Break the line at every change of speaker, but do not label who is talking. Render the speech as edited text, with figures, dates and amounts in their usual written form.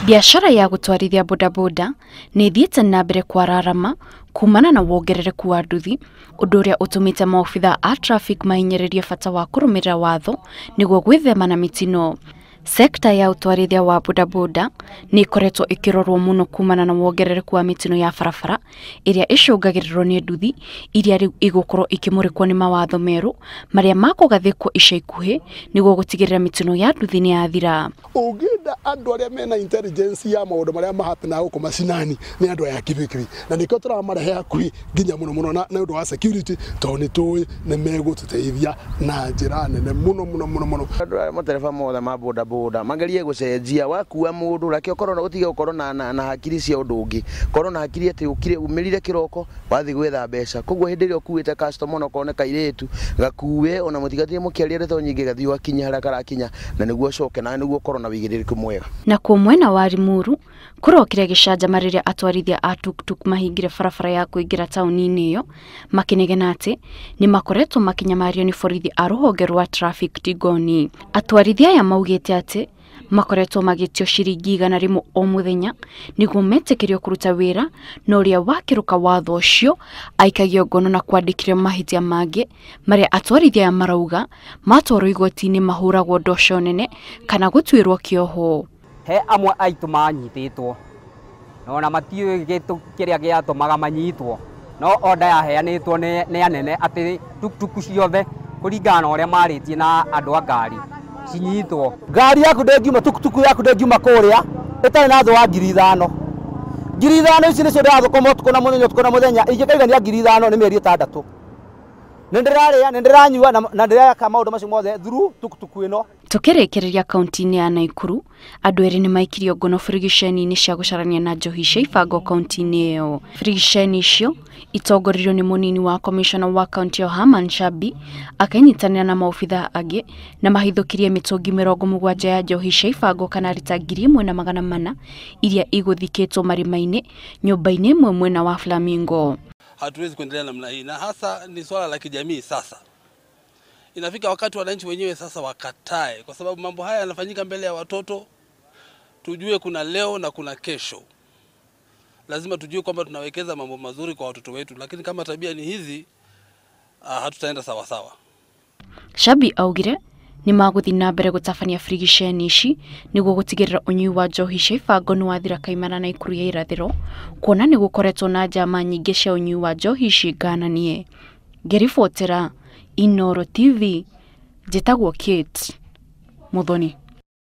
Biashara ya gũtwarithia bodaboda nĩ ĩthiĩte na mbere kwararama kumana na wongerereku wa nduthi, ũndũ ũrĩa ũtũmĩte maobitha a traffic mahinyĩrĩrie bata wa kũrũmĩrĩra watho nĩguo gwĩthema na mĩtino. Sekta ya ũtwarithia wa bodaboda nĩ ĩkoretwo ĩkĩrorwo mũno kumana na wongerereku wa mĩtino ya barabara ĩrĩa ĩcũngagĩrĩrwo nĩ nduthi iria rĩu igũkorwo ikĩmũrĩkwo nĩ mawatho merũ marĩa makũgathĩkwo ica ikuhĩ nĩguo gũtigĩrĩra mĩtino ya nduthi nĩ yathira.
Ũngĩenda andũ arĩa mena intelligence ya maũndũ marĩa mahapena gũkũ macinani nĩ andũ aya kibikibi, na nĩkĩo tũramarehe hakuhĩ nginya mũno mũno na ũndũ wa security, tondũ nĩ tũĩ nĩ megũtũteithia na njĩra nene mũno mũno mũno mũno.
Andũ aya matereba mothe ma bodaboda magerie gũcenjia wakua mũndũ rake ũkorwo na ũtige gũkorwo na hakiri cia ũndũ ũngĩ, korwo na hakiri atĩ ũkire umĩrire kĩroko wathiĩ gwetha mbeca. Koguo hĩndĩ ĩrĩa ũkuĩte customer no kone kairĩtu gakue ona mũtigathiĩ mũkĩaria ndeto nyingĩ, gathiĩ wakinya harĩa karakinya na nĩguo ũcoke na nĩguo ũkorwo na wĩigĩrĩrĩku mwega.
Nakuo mwena wa Limuru kũrokire gĩcanjama rĩrĩa atwarithia a tuktuk mahingire barabara ya kũingĩra taũni-inĩ ĩyo makĩnegena atĩ nĩ makoretwo makĩnyamario nĩ borithi a rũhonge rwa traffic Tigoni. Atwarithia aya maugĩte atĩ makoretwo magĩtio ciringi 100 o mũthenya nĩguo metĩkĩrio kũruta wĩra, na ũrĩa wakĩrũka watho ũcio aikagio ngono na kwandĩkĩrio mahĩtia mangĩ marĩa atwarithia aya marauga matwarwo igoti-inĩ mahũragwo ndoco nene kana gũtuĩrwo kĩoho.
He amwe aitũ manyitĩtwo na ona matiũĩ gĩtũ kĩrĩa gĩatũmaga manyitwo, no order yaheanĩtwo nĩ anene atĩ tuktuku ciothe kũringana na ũrĩa marĩtie na andũ a ngari cinyitwo.
Ngari yaku ndĩngiuma, tuktuku yaku ndĩngiuma kũrĩa ĩtarĩ na thĩ wa 5,000. 5,000 ici nĩcio ndĩrathũkũma ũtukũ na mũthenya, ũtukũ na mũthenya, ingĩkaigania 5,000 nĩ mĩeri 6. Nĩ ndĩrarĩa, nĩ ndĩranyua na ndĩreka maũndũ macio mothe through tuktuku ĩno.
Tũkĩrĩkĩrĩria kaunti-inĩ ya Naikuru, andũ erĩ nĩ maikirio ngono birigiceni-inĩ cia gũcarania na njohi cia ibango kaunti-inĩ ĩyo. Birigiceni icio itongoririo nĩ mũnini wa komishona wa kaunti ĩyo Herman Shabi akĩnyitanĩra na maobitha angĩ na mahithũkirie mĩtũngi 70 ya njohi cia ibango kana rita 1,400 iria igũthikĩtwo marima-inĩ nyũmba-inĩ ĩmwe mwena wa Flamingo.
Hatuwezi kuendelea namna hii, na hasa ni swala la kijamii. Sasa inafika wakati wananchi wenyewe sasa wakatae, kwa sababu mambo haya yanafanyika mbele ya watoto. Tujue kuna leo na kuna kesho. Lazima tujue kwamba tunawekeza mambo mazuri kwa watoto wetu, lakini kama tabia ni hizi, hatutaenda sawa sawa.
Shabi augire ni magũthiĩ na mbere gũtabania birigiceni ici nĩguo gũtigĩrĩra ũnyui wa njohi cia ibango nĩ wathira kaimana Naikuru ya irathĩro, kuona nĩ gũkoretwo na njama nyingĩ cia ũnyui wa njohi ici ngananie. Ngĩribotera Inooro TV, njĩtagwo Kate Muthoni.